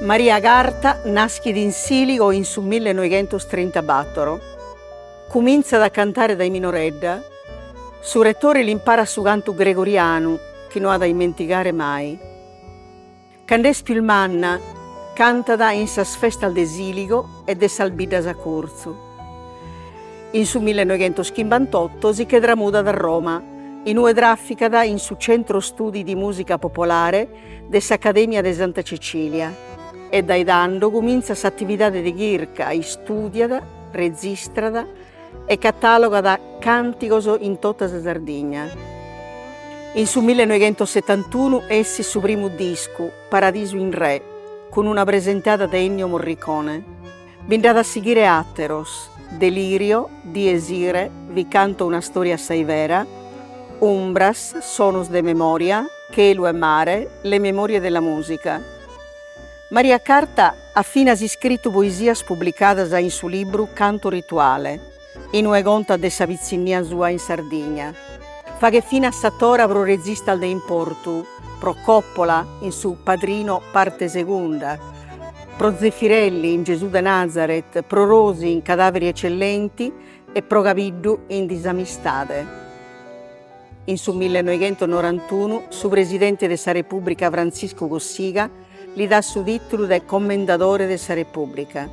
Maria Carta naschit in Siligo in su millenoighentostrintabatoro. Cumintzat a cantare dae minoredda. Su retore l'imparat su cantu gregorianu chi no at a immentigare mai. Cando est pius manna, cantat in sas festas de Siligo e de sas biddas a curtzu. In su millenoighentoschimbantotto si che tramudat a Roma, in ue tràficat in su Centro Studi di Musica Popolare de s'Acadèmia de Santa Cecilia e dae tando cumintzat s'atividade de chirca, istùdiat, rezistrat e catàlogat càntigos in tota sa Sardigna. In su millenoighentosetantunu essit su primu discu, Paradisu in Re, cun una presentada de Ennio Morricone. Bi nd'at a sighire àteros, Delirio, Dies Irae, Vi canto una storia assai vera, Umbras, Sonos de memoria, Chelu e mare, Le memorie della musica. Maria Carta at finas iscritu poesias publicadas in su libru Canto Rituale, in ue contat de sa pitzinnia sua in Sardigna. Faghet finas s'atora pro rezistas de importu, pro Coppola in su Padrino parte segunda, pro Zeffirelli in Gesù de Nazaret, pro Rosi in Cadaveri eccellenti e pro Cabiddu in Disamistade. In su millenoighentonorantunu su presidente de sa Repùbrica Frantziscu Cossiga li dat su tìtulu de Commendadore de sa Repùbrica.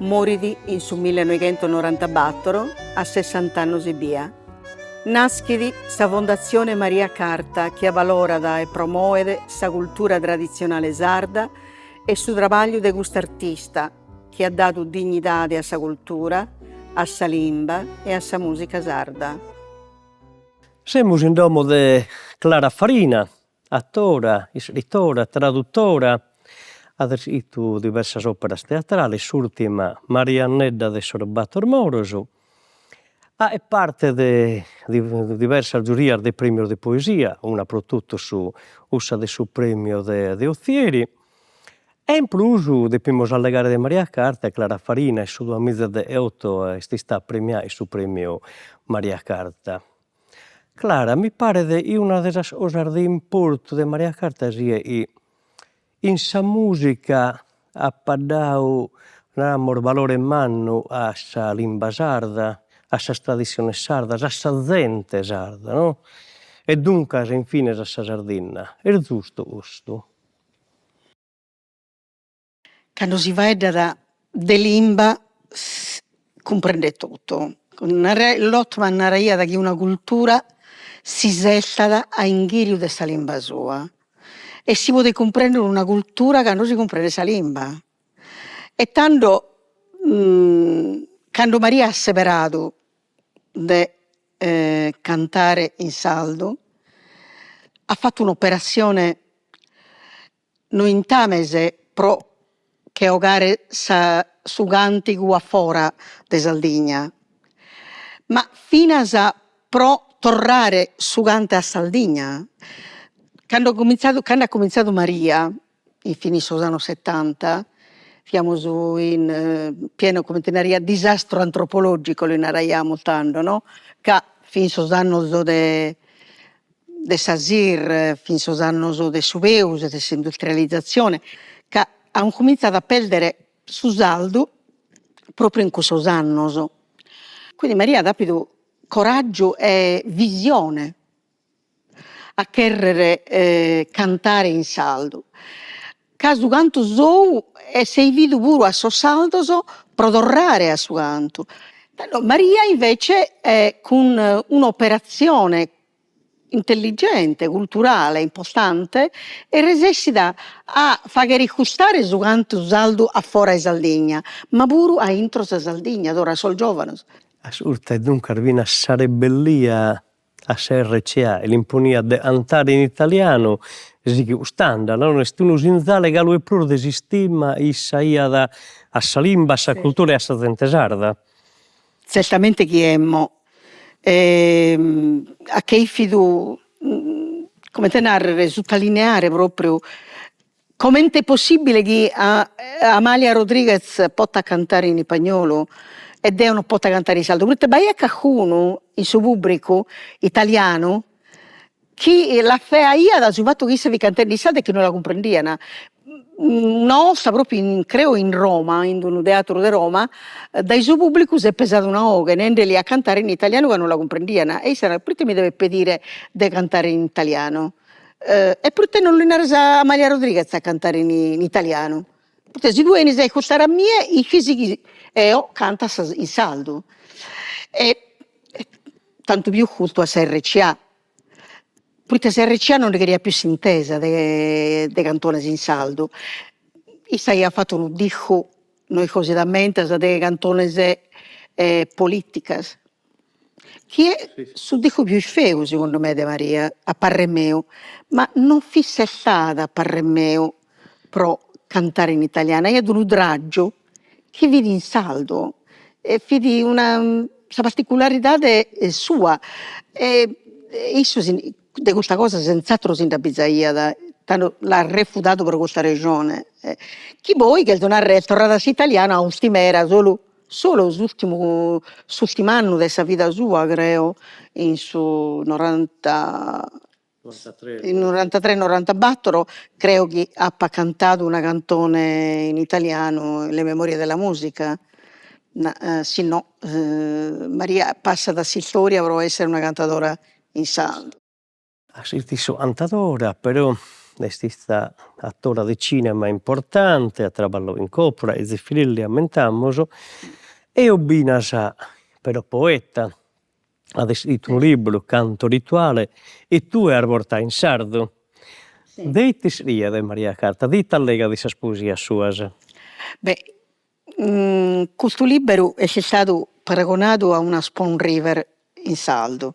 Morit in su millenoighentonorantabatoro a sessant'annos ebbia. Naschit sa Fondatzione Maria Carta chi avalorat e promoet sa cultura traditzionale sarda e su trabagliu de custa artista chi at dadu dignidade a sa cultura, a sa limba e a sa mùsica sarda. Semus in domo de Clara Farina, atora, iscritora, tradutora, at iscritu diversas òperas teatrales, s'ùrtima Mariannedda de sos Bator Moros, est parte de diversas giurias de prèmios de poesia, una pro totus cussa de su prèmiu de Othieri E in prus depimus allegare de Maria Carta, Clara Farina in su duamiza e degheoto est istada premiada in su premiu Maria Carta. Clara, mi paret chi una de sas cosas de importu de Maria Carta siet chi in sa musica apat dadu, naramus, valore mannu a sa limba sarda, a sas tradissiones sardas, a sa zente sarda, no? E duncas in fines a sa Sardinna. Est giustu custu? Cando si faeddat de limba si cumprendet totu. Lotman naraiat chi una cultura si sestat a inghiriu de sa limba sua e si podet cumprender una cultura cando si cumprendet sa limba. E tando cando Maria at seberadu de cantare in sardu, at fatu un'operassione no intames pro che 'ogare sa su cantigu a fora de Sardigna, ma finas pro torrare su cantu a Sardigna. Cando cominzadu cando at cominzadu Maria fin sos annos setanta, fiamus in pieno, comente naraiat, disastro antropologico li naraiamus tando no, ca fin sos annos de de sa SIR, fin sos annos de su peus de s'industrializatzione, ca an cominzadu a perdere su sardu propriu in cussos annos, quindi Maria at apidu coraggiu e visione a cherrere cantare in sardu, ca su cantu sou est servidu puru a sos sardos pro torrare a su cantu. Tando Maria invece cun un'operatzione intelligente, culturale, importante, est resessida a faghere gustare su cantu sardu a fora 'e Sardigna, ma puru a intro sa Sardigna, torra a sos giovanos. Ascurta, e duncas finas sa rebellia a sa RCA e l'imponiat de cantare in italianu, sighit cust'andala, no? Est unu sinzale galu 'e prus de s'istima chi issa aiat a sa limba, a sa cultura e a sa zente sarda. Tzertamente chi emmo. At chèrfidu, comente narrer, sutalineare propriu Comente est possibile chi Amalia Rodriguez potat cantare in ispagnolu e deo non pota cantare in sardu, proite b'aiat calicunu in su pubbricu italianu chi l'afeaiat su fatu chi issa fit cantende in sardu e chi no la cumprendian. Una 'olta propriu in creo in Roma, in d'unu teatru de Roma, dai su pubblicu s'est pesada una 'oghe nendeli a cantare in italianu ca non la cumprendian e issa narat, proite mi devet pedire de cantare in italianu e proite non li naras a Amalia Rodriguez a cantare in italianu, proite si tue 'enis a iscurtare a mie ischis chi eo canto in sardu e tantu pius custu a sa RCA Proite sa RCA non nde cheriat pius s'intesa de de cantones in sardu. Issa aiat fatu unu discu, no isco si t'ammentas, de cantones politicas, chi est su discu pius feu segundu me de Maria, a parrer meu, ma non fit sestada a parrer meu pro cantare in italianu, aiat unu traggiu chi fit in sardu e fit una sa particularidade sua e issu si de custa cosa senz'atteru si nd'abbizaiat, tando l'at refudadu pro custa rejone, chi poi cherzo narrer est torrada a s'italianu a ultimera solu solu s'urtimu s'urtim'annu de sa vida sua creo, in su noranta In norantatres norantabattor creo chi apat cantadu una cantone in italianu, le memorie della musica, ma si no Maria passat a s'istoria pro essere una cantadora in sardu. Est cantadora, però est istada atora de cinema importante, at traballadu in Coppola, e Zeffirelli ammentamus, e finas però poeta At iscritu unu liburu, Canto rituale, e tue as bortadu in sardu. De ite iscriet Maria Carta, de ite allegat in sas poesias suas? Beh, custu liberu est istadu paragonadu a una Spoon River in sardu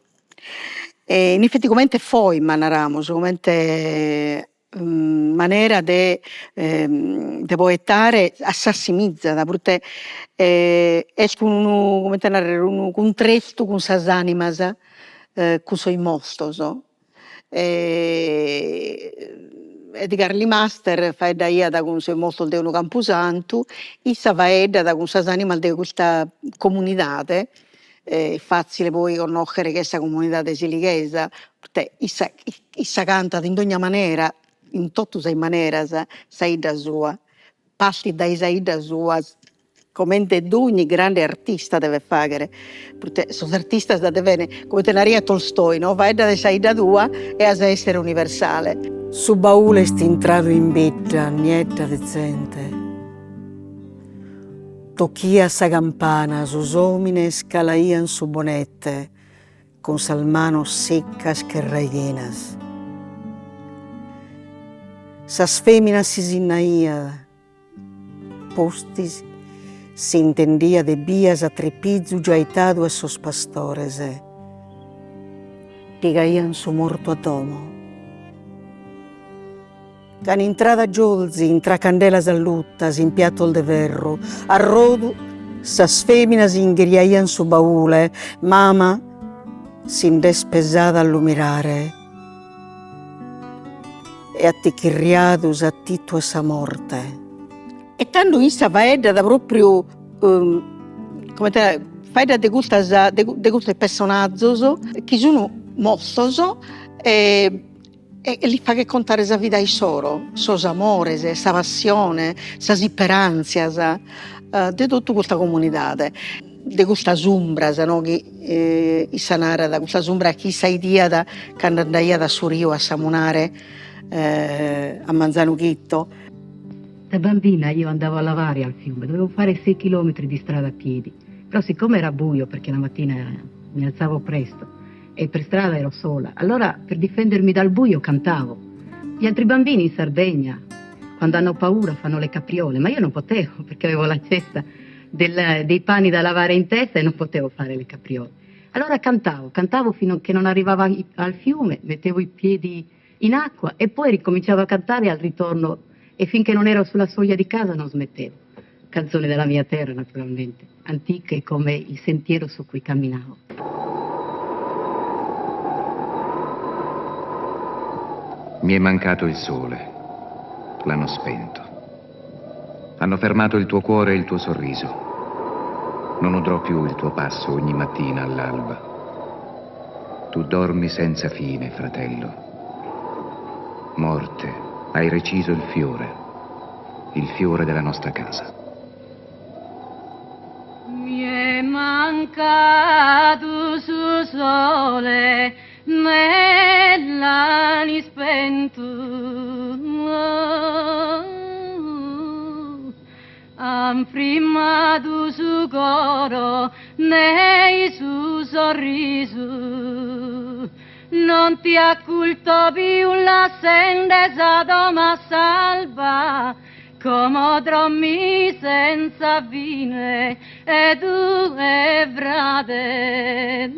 e in effetti comente forma naramus, comente manera de de poetare a s'assimizat, proite est unu comente narrer unu cuntrestu cun sas animas cun sos mostos Edgar Lee Masters faeddaiat cun sos mostos de unu campusantu, issa faeddat cun sas animas de custa comunidade, est fazzile poi connoschere chi est sa comunidade silighesa, proite issa issa cantat in dogna manera, in totu sas maneras, sa 'idda sua, partit dae sa 'idda sua comente dogni grande artista devet fagher, proite sos artistas deven, comente naraiat Tolstoi no, faedda de sa 'idda tua e as a essere universale. Su baule est intradu in bidda niedda de zente. Tochiat sa campana, sos omines calaian su bonete cun sas manos siccas che raighinas. Sas feminas si sinnaiat, pustis s'intendiat ebbia s'atripizu giaitadu 'e sos pastores. Pigaian su mortu a domo. Cando intrat Giolzi intra candelas alluttas in piattos de ferru, a rodu, sas feminas inghiriaian su baule, mama si nd'est pesada a lu mirare e at ticchirriadu s'attitu 'e sa morte. E tando issa faeddat propriu comente faeddat de custas de custos pessonazos chi sun mostos e E lis faghet contare sa vida issoro, sos amores, sa passione, sas isperantzias de totu custa comunidade, de custas umbras no chi issa narat, custas umbras chi issa 'idiat cando andaiat a su riu a samunare a manzanu chito. Da bambina io andavo a lavare al fiume, dovevo fare sei chilometri di strada a piedi, però siccome era buio perché la mattina mi alzavo presto e per strada ero sola, allora per difendermi dal buio cantavo. Gli altri bambini in Sardegna, quando hanno paura, fanno le capriole, ma io non potevo perché avevo la cesta del, dei panni da lavare in testa e non potevo fare le capriole. Allora cantavo, cantavo fino a che non arrivavo al fiume, mettevo i piedi in acqua e poi ricominciavo a cantare al ritorno e finché non ero sulla soglia di casa non smettevo. Canzoni della mia terra, naturalmente, antiche come il sentiero su cui camminavo. Mi è mancato il sole. L'hanno spento. Hanno fermato il tuo cuore e il tuo sorriso. Non udrò più il tuo passo ogni mattina all'alba. Tu dormi senza fine, fratello. Morte, hai reciso il fiore. Il fiore della nostra casa. Mi è mancadu su sole me l'han ispentu Han frimmadu su coro nei su sorrisu Non ti acculto pius lassende sa domo a s'alba Como drommi senza fine e tue frade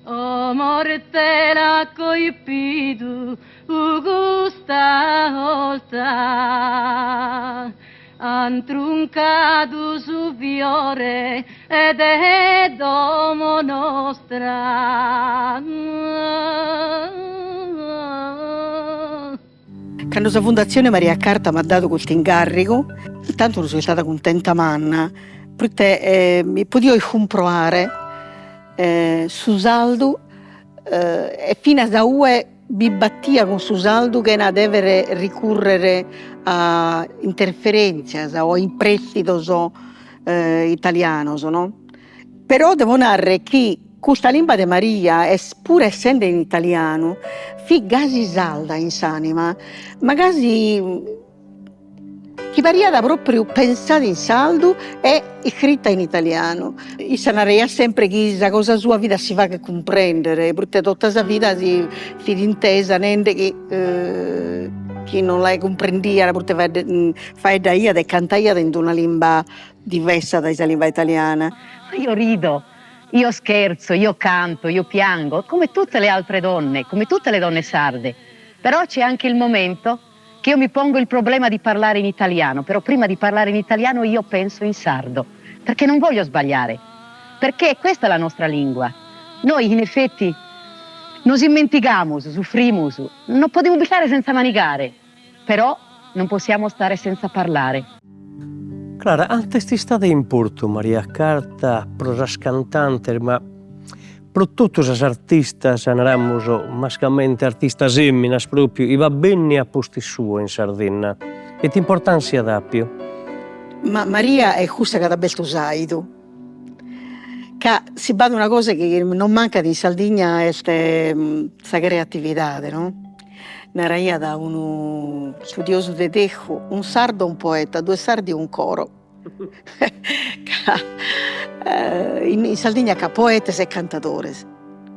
O morte l'at colpidu custa 'olta An truncadu su fiore de domo nostra. Cando sa Fundatzione Maria Carta m'at dadu custu ingarrigu, intantu so istada cuntenta manna, proite mi podio cumproare su sardu e finas a ue bi batia cun su sardu chena dèvere ricurrere a interferèntzias o a imprèstidos italianos no. Però devo narrer chi custa limba de Maria est puru essende in italianu fit gasi sarda in s'anima, ma gasi chi pariat propriu pensada in sardu e iscrita in italianu. Issa naraiat sempre chi sa cosa sua fit a si fagher cumprendere, proite tota sa vida si fit intesa nende chi chi non la cumprendiat proite faeddaiat e cantaiat in d'una limba divessa dae sa limba italiana. Io rido, io scherzo, io canto, io piango, come tutte le altre donne, come tutte le donne sarde, però c'è anche il momento che io mi pongo il problema di parlare in italiano, però prima di parlare in italiano io penso in sardo, perché non voglio sbagliare, perché questa è la nostra lingua. Noi in effetti nos immentigamus, suffrimus, non podimus bistare senza manigare, però non possiamo stare senza parlare. Clara, cantu est istada de importu Maria Carta pro sas cantantes, ma pro totu sas artistas, naramus, mascamente artistas eminas propriu, chi b'at benniu a pustis suo in Sardinna, ite importantzia at apiu? Ma Maria est cussa chi at abertu s'aidu, ca si b'at una cosa chi non mancat in Sardigna est sa creatividade no, naraiat unu istudiosu tedescu, un sardo un poeta, due sardi un coro Ca in Sardigna c'at poetes e cantadores,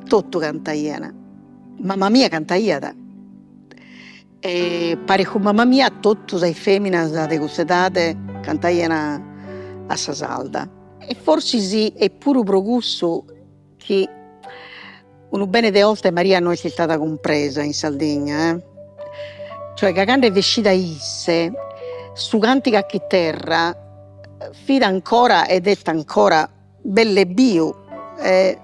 totu cantaian, mama mia cantaiat e paris cun mama mia totu sas feminas de cuss'edade cantaian a sa sarda e forsis est puru pro cussu chi unu bene de 'olta Maria no est istada cumpresa in Sardigna eh, cioè ca cando est bessida isse su cantigu a chiterra fit ancora ed est ancora bell'e biu e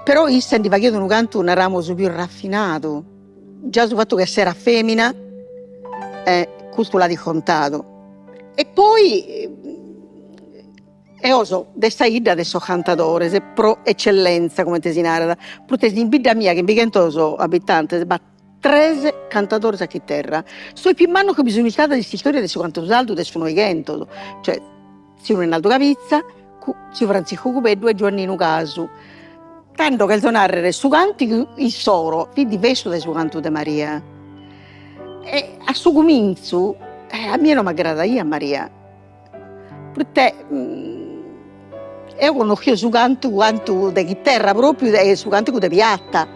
però issa ndi faghiat unu cantu naramus pius raffinadu, già su fattu chi esserat femina custu l'at contadu e poi Eo so de sa 'idda de sos cantadores pro eccellenza, comente si narat, proite in bidda mia, chimbighentos abitantes, b'at tres cantadores a chiterra, sos pius mannos chi bi sun istados in s'istoria de su cantu sardu de su noighentos, cioè tziu Nenaldu Cabitza, tziu Frantziscu Cubeddu e Giuanninu Casu. Tando cherzo narrer, su cantigu issoro fit divessu dae su cantu de Maria e a su cumintzu a mie non m'aggradaiat Maria Proite eo connoschio su cantu cantu de chiterra propriu e su cantigu de piatta.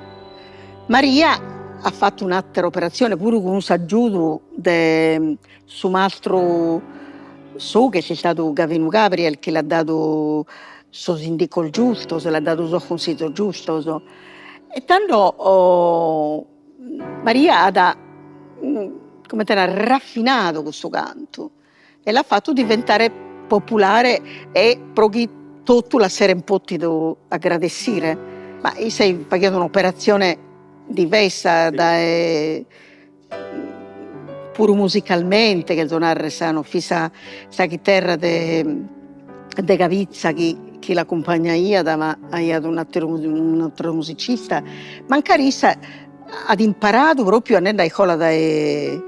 Maria at fatu un'attera operazione puru cun s'aggiudu de su mastru sou chi est istadu Gavinu Gabriel chi l'at dadu sos indicos giustos, l'at dadu sos cunsizos giustos e tando Maria at comente narrer raffinadu cussu cantu e l'at fatu diventare populare e pro chi totu l'asseren potidu aggradessire, ma issa faghiat un'operatzione divessa dae puru musicalmente, cherzo narrer sa no fit sa sa chiterra de de Cabitza chi chi l'acumpagnaiat ma aiat un'atteru un'atteru musicista, mancari issa. At imparadu propriu andende a iscola dae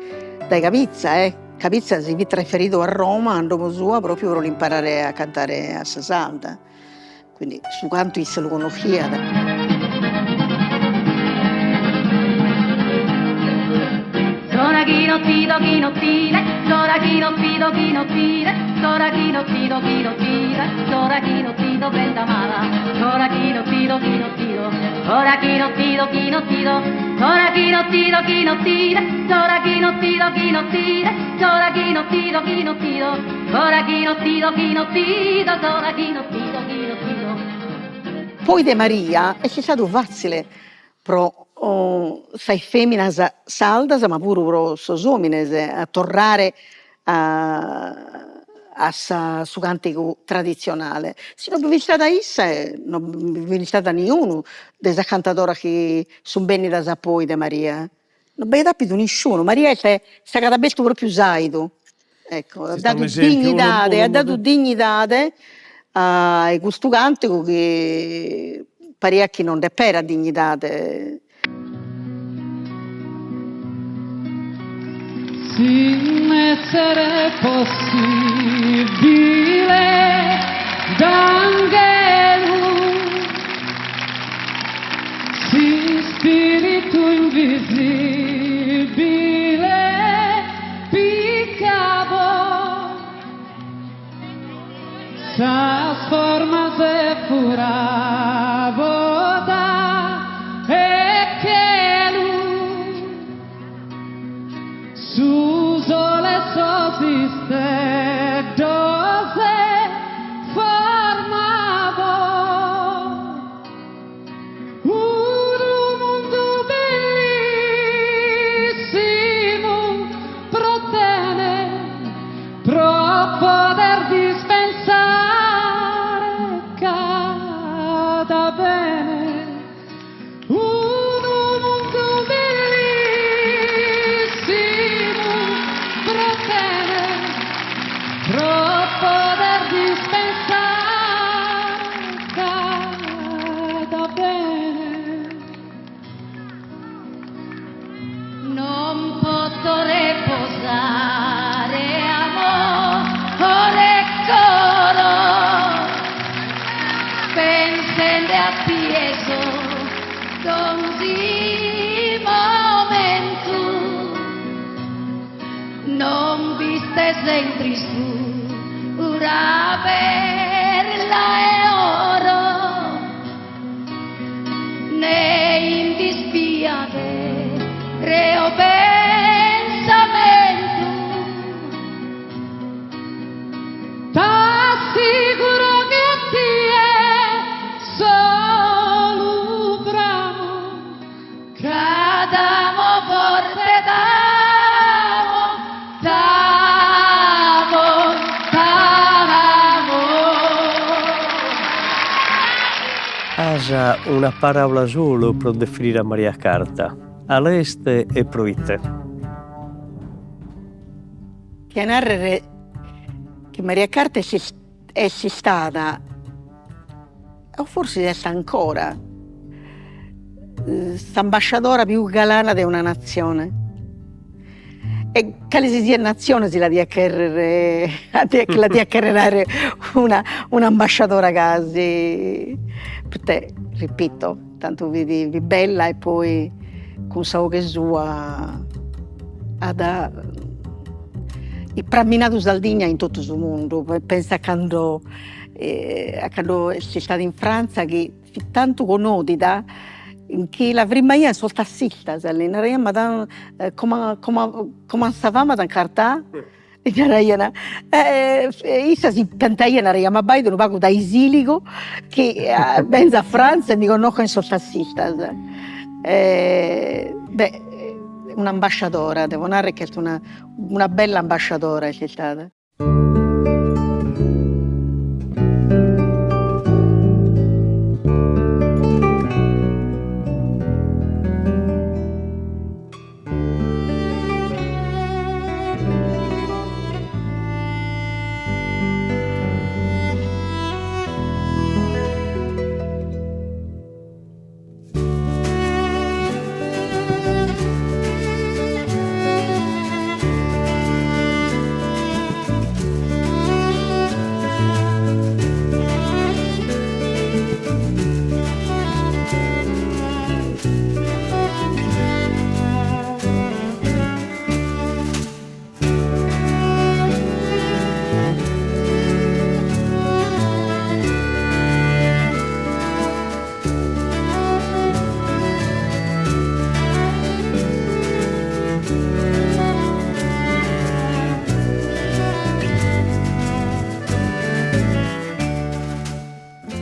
dae Cabitza eh, Cabitza si fit trasferidu a Roma a domo sua propriu pro l'imparare a cantare a sa sarda, quindi su cantu issa lu connoschiat. S'ora chi no t'ido chi no t'ide, s'ora chi no t'ido chi no t'ide, s'ora chi no t'ido chi no t'ide, s'ora chi no t'ido prenda amada, s'ora chi no t'ido chi no t'ido, s'ora chi no t'ido chi no t'ido, s'ora chi no t'ido chi no t'ide, s'ora chi no t'ido chi no t'ide, s'ora chi no t'ido chi no t'ido, s'ora chi no t'ido chi no t'ido, s'ora chi no t'ido chi no t'ido. Poi de Maria est istadu fatzile pro sas feminas sardas ma puru pro sos omines a torrare a sa su cantigu tradizionale, si non bi fit istada issa non bi fit istada niunu de sas cantadoras chi sun bennidas a poi de Maria, non b'aiat apidu nisciunu, Maria est sa chi at abertu propriu s'aidu, ecco, at dadu dignidade, at dadu dignidade a custu cantigu chi pariat chi non nd'eperat dignidade. Si m'esseret possibile d'anghelu S'ispiritu invisibile picabo Sas formas e furabo dae chelu Su sole sos isteddos e formabo Unu mundu bellissimu pro tene, pro poder dispensare cada bene. Unu mundu bellissimu pro tene, pro poder dispensare cada bene. Non poto reposare amore e coro pensende a tie so donzi momentu non b'istes in tristura perla 'e oro Ne in dispiaghere o pensamentu. T'assiguro chi a tie solu bramo. Ca t'amo forte t'amo, t'amo, t'amo. As una paràula solu pro definire a Maria Carta, cale est e pro ite? Tia narrer chi Maria Carta est est istada o forsis est ancora, s'ambasciadora pius galana de una natzione e cale si siat natzione si la diat cherrer la diat cherrer aer una un'ambasciadora gasi, proite ripito, tantu fit fit bella e poi cun sa 'oghe sua at ispraminadu Sardigna in totu su mundu, pensa cando a cando est istada in Frantza chi fit tantu connòdida chi la frimmaian sos tassistas, li naraian madame comment comment comment ça va madame Carta, li naraian e issa si ispantaiat naraiat ma abbàida unu pagu dae Siligo chi benzo a Frantza e mi connoschen sos tassistas beh un'ambasciadora, devo narrer chi est una una bella ambasciadora est istada.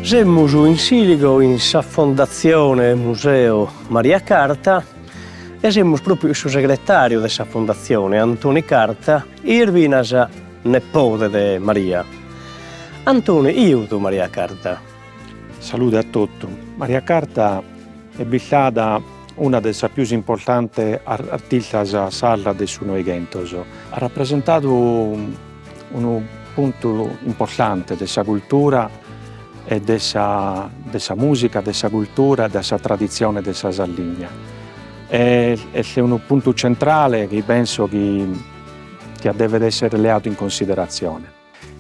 Semus in Siligo in sa Fondatzione Museo Maria Carta e semus pròpiu cun su segretàriu de sa Fondatzione, Antoni Carta, chi est finas nepode de Maria. Antoni, chie fut Maria Carta? Salude a totu. Maria Carta est bistada una de sas pius importantes artistas sardas de su Noighentos. At rapresentadu unu puntu importante de sa cultura e de sa de sa musica, de sa cultura e de sa traditzione de sa Sardigna. Est unu puntu centrale chi penso chi chi devet essere leadu in consideratzione.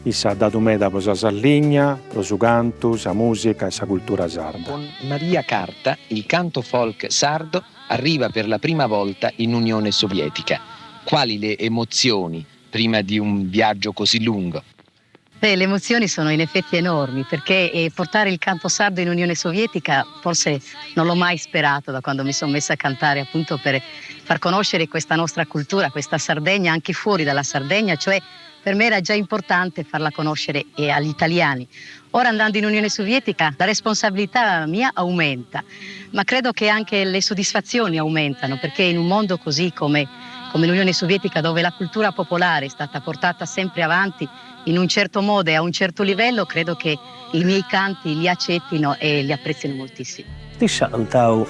Issa at dadu meda pro sa Sardigna, pro su cantu, sa mùsica e sa cultura sarda. Con Maria Carta il canto folk sardo arriva per la prima volta in Unione Sovietica. Quali le emozioni prima di un viaggio così lungo? Beh, le emozioni sono in effetti enormi perché eh, portare il canto sardo in Unione Sovietica forse non l'ho mai sperato da quando mi sono messa a cantare appunto per far conoscere questa nostra cultura, questa Sardegna anche fuori dalla Sardegna, cioè per me era già importante farla conoscere eh, agli italiani. Ora andando in Unione Sovietica la responsabilità mia aumenta, ma credo che anche le soddisfazioni aumentano, perché in un mondo così come, come l'Unione Sovietica, dove la cultura popolare è stata portata sempre avanti in un certo modo e a un certo livello, credo che i miei canti li accettino e li apprezzino moltissimo. Issa at cantau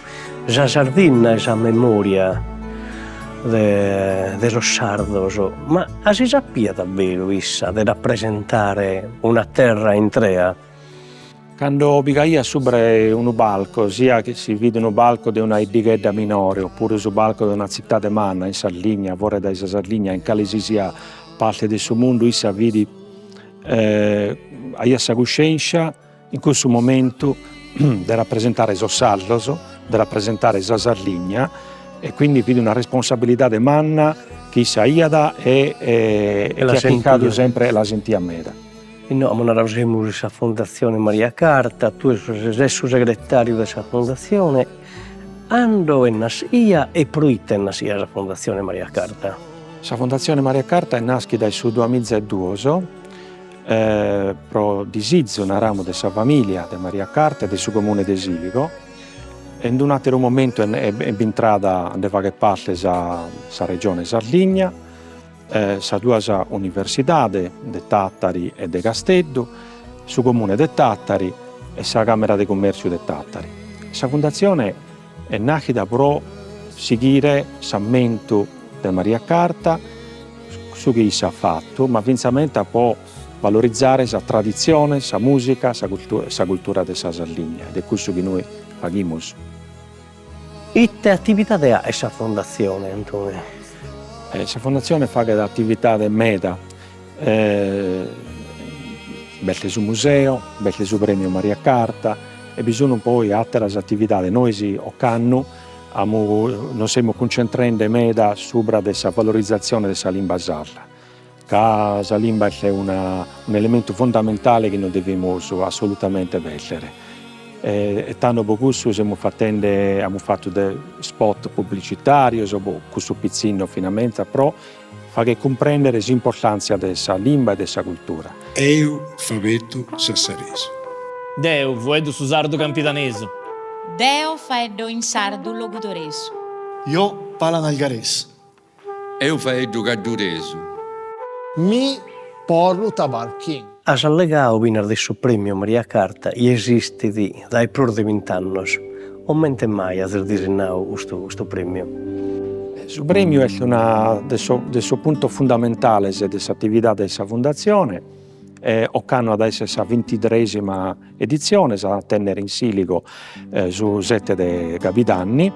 sa Sardinna est sa memoria de de sos sardos, ma a si sapiat a beru issa de rapresentare una terra intrea? Cando pigaiat subra 'e unu palco, sia chi si fit unu palco de una 'iddighedda minore oppuru su palco de una tzitade manna in Sardigna, fora dae sa Sardigna, in cale si siat parte de su mundu, issa fit aiat sa cuscenscia in cussu momentu de rapresentare sos sardos, de rapresentare sa Sardigna e quindi fit una responsabilidade manna chi issa aiat e e chi at chircadu sempre e la sentiat meda. No, amus naradu semus in sa Fondatzione Maria Carta, tue ses su segretàriu de sa Fondatzione, cando est naschia e pro ite est naschia sa Fondatzione Maria Carta? Sa Fondatzione Maria Carta est naschida in su duamiza e duos pro disizu, naramus, de sa familia de Maria Carta e de su Comune de Siligo e in d'un'ateru momentu est bintrada a nde fagher parte sa sa Regione Sardigna, sas duas universidades de Tàtari e de Casteddu, su Comune de Tàtari e sa Camera de Cummèrtziu de Tàtari. Sa Fundatzione est nàschida pro sighire s'ammentu de Maria Carta, su chi issa at fatu, ma fintzamenta pro valorizare sa traditzione, sa mùsica, sa sa cultura de sa Sardigna, de cussu chi nois faghimus. Ite atividade at sa Fondatzione, Antoni? Sa Fondatzione faghet atividade meda, b'est su museo, b'est su Premiu Maria Carta e bi sun poi àteras atividades. Nois ocannu amus nos semus cuncentrende meda subra de sa valorizatzione de sa limba sarda, ca sa limba est una un'elementu fundamentale chi non devimus assolutamente pèrdere. E tando pro cussu semus fatende, amus fatu de spot publicitàrios pro cussos pitzinnos finamenta pro fagher cumprèndere s'importàntzia de sa limba e de sa cultura. Eu faveddu sassaresu. Deu fueddu su sardu campidanesu. Deo faeddo in sardu logudoresu. Io parlo nalgaresu. Eu faeddu gadduresu. Mi porlu tabarchin. As allegau finas de su Prèmiu Maria Carta chi esistit dae prus de bint'annos. Comente mai azis disinnau custu custu prèmiu? Su prèmiu est una de sos de sos puntos fundamentales de s'atividade de sa Fundatzione, ocannu at a esser sa bintitrèsima editzione, s'at a tènnere in Sìligo su sete de cabidanni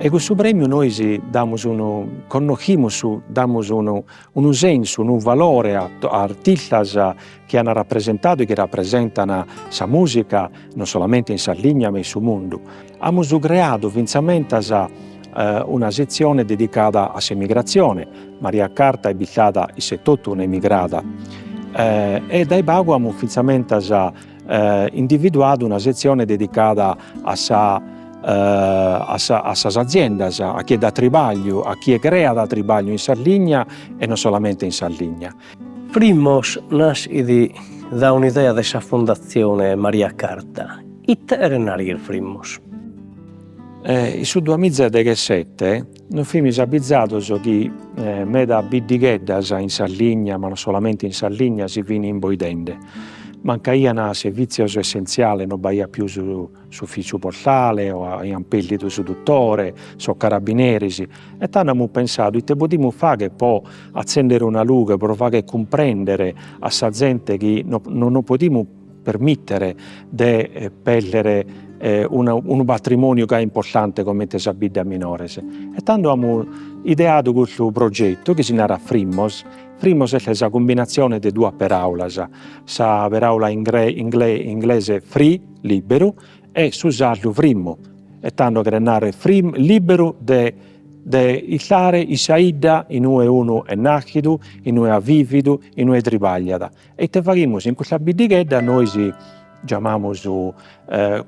e cun su prèmiu nois damus unu, connoschimus, damus unu unu sensu, unu valore a artistas chi an rapresentadu e chi rapresentan sa musica non solamente in Sardigna ma in su mundu. Amus creadu fintzamentas una setzione dedicada a s'emigratzione, Maria Carta est bistada issa etotu un'emigrada e dae pagu amus fintzamentas individuadu una setzione dedicada a sa a sa a sas aziendas, a chie dat tribagliu, a chie creat tribagliu in Sardigna e non solamente in Sardigna. Primos naschit. dare un'idea de sa Fondatzione Maria Carta. Ite cheret narrer Frimmos? In su duamiza e deghessete nos fimis abizados chi meda biddigheddas in Sardigna, ma non solamente in Sardigna, si fin imboidende. Mancaian servitzios essentziales, non b'aiat pius s'ufitziu postale o aian perdidu su dutore, sos carabineris, e tando amus pensadu ite podimus fagher pro atzendere una lughe, pro fagher cumprendere a sa zente chi no nos podimus permìtere de pèrdere unu patrimòniu gai importante comente sas biddas minores. E tando amus ideadu custu progetu chi si narat Frimmos. Frimmos est sa cumbinatzione de duas peràulas, sa peràula inglese free, lìberu, e su sardu frimmu, e tando cheret nàrrere frim lìberu de de istare in sa 'idda in ue unu est nàschidu, in ue at vìvidu, in ue tribagliat. E ite faghimus? In custa biddighedda nois giamamus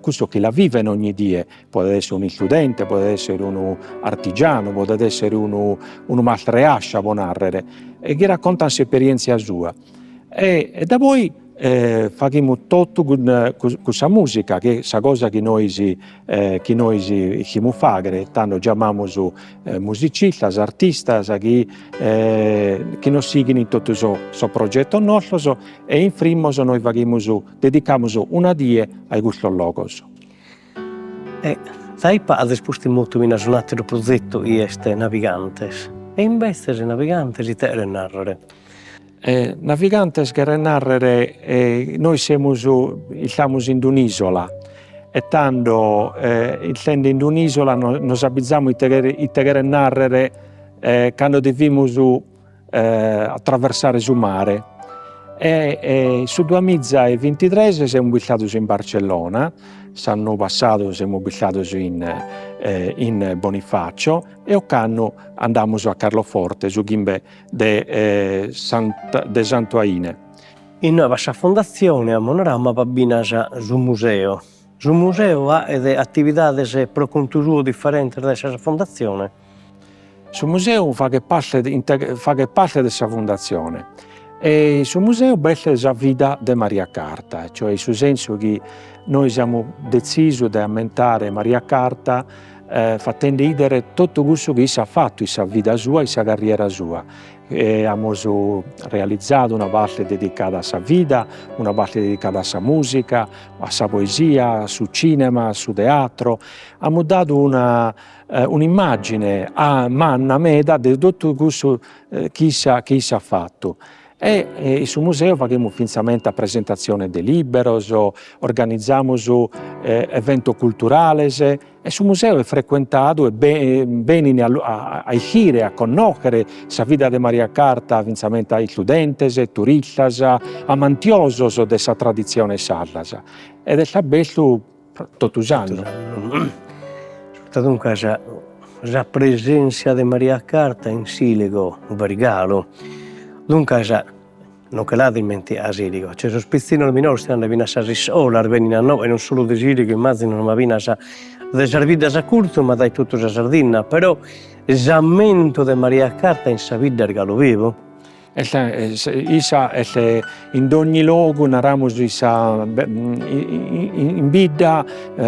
cussos chi la viven ogni die, podet esser un'istudente, podet esser unu artigianu, podet esser unu unu mastreascia po narrer, e chi raccontan s'esperientzia sua. E da poi faghimus totu cun cun sa musica, chi est sa cosa chi nois chi nois ischimus fagher, tando giamamus musicistas, artistas chi chi nos sighin in totu sos sos progetos nostros e in Frimmos nois faghimus, dedicamus una die ai custos logos. E dae azis postu in motu finas un'atteru prozettu chi est Navigantes. E imbetzes Navigantes ite cheret narrere? Navigantes cheret narrere nois semus, istamus in d'un'isola e tando istende in d'un'isola nos abizamus ite cheret ite cheret narrere cando devimus atraversare su mare e in su duamiza e bintitres semus bistados in Barcellona, s'annu passadu semus bistados in in Bonifacio e ocannu andamus a Carloforte su chimbe de de Santu 'Aine. Innoe b'at sa Fondatzione, amus naradu, ma b'at finas su museu. Su museu faghet atividades pro contu suo diferentes dae sa Fondatzione? Su museu faghet parte faghet parte de sa Fundatzione e in su museu b'est sa vida de Maria Carta, cioè in su sensu chi nois amus detzisu de ammentare Maria Carta fatende 'idere totu cussu chi issa at fatu in sa vida sua, in sa carriera sua. E amus realizadu una parte dedicada a sa vida, una parte dedicada a sa musica, a sa poesia, a su cinema, a su teatro, amus dadu una un'immagine manna meda de totu cussu chi issa chi issa at fatu e in su museu faghimus fintzamenta presentatziones de liberos, organizamus eventos culturales e su museu est frecuentadu e benin a ischire, a connòchere sa vida de Maria Carta fintzamenta istudentes, turistas, amantiosos de sa traditzione sardas ed est abertu totu s'annu. Duncas sa presèntzia de Maria Carta in Siligo b'est galu, duncas non che l'at ismentigada Siligo, cioè sos pitzinnos minores tando finas sas iscolas benin a inoghe, non solu de Siligo immazino, ma finas de sas biddas a curtzu, ma dae totu sa Sardinna, però s'ammentu de Maria Carta in sa bidda est galu bivu. Est issa est in dogni logu, naramus in sa in bidda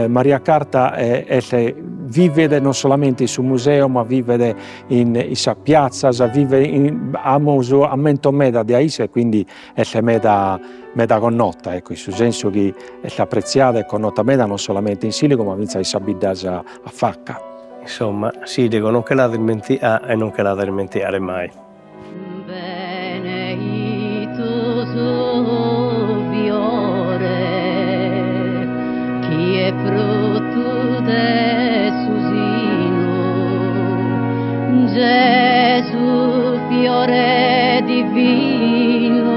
Maria Carta est vivet non solamente in su museo ma vivet in sas piatzas, vivet in amus ammentos meda de a issa e quindi est meda meda connota, ecco, in su sensu chi est apretziada e connota meda non solamente in Siligo ma fintzas in sas biddas a faca. Insomma, Siligo non che l'at ismentigada e non che l'at a ismentigare mai. Beneitu su fiore chi est fruttu de su sinu, Gesus fiore divinu,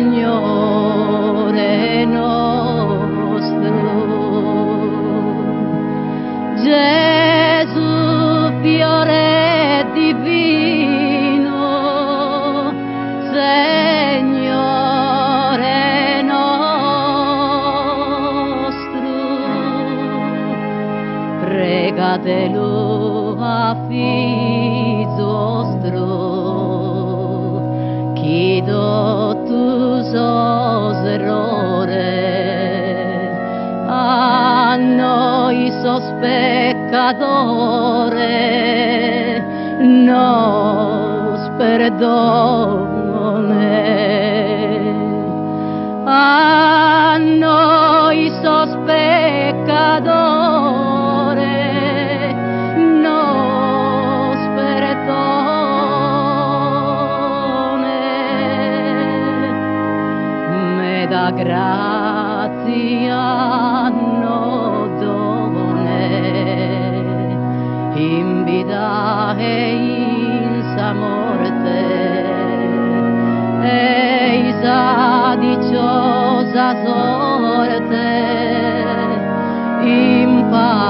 Segnore nostru. Gesus fiore divinu, Segnore nostru, pregadelu a fizu 'ostru, chi totu. nois sos peccadores nos perdone. A nois sos peccadores nos perdone. Meda grazia nos done in vida e in sa morte e-i sa diciosa sorte in pa.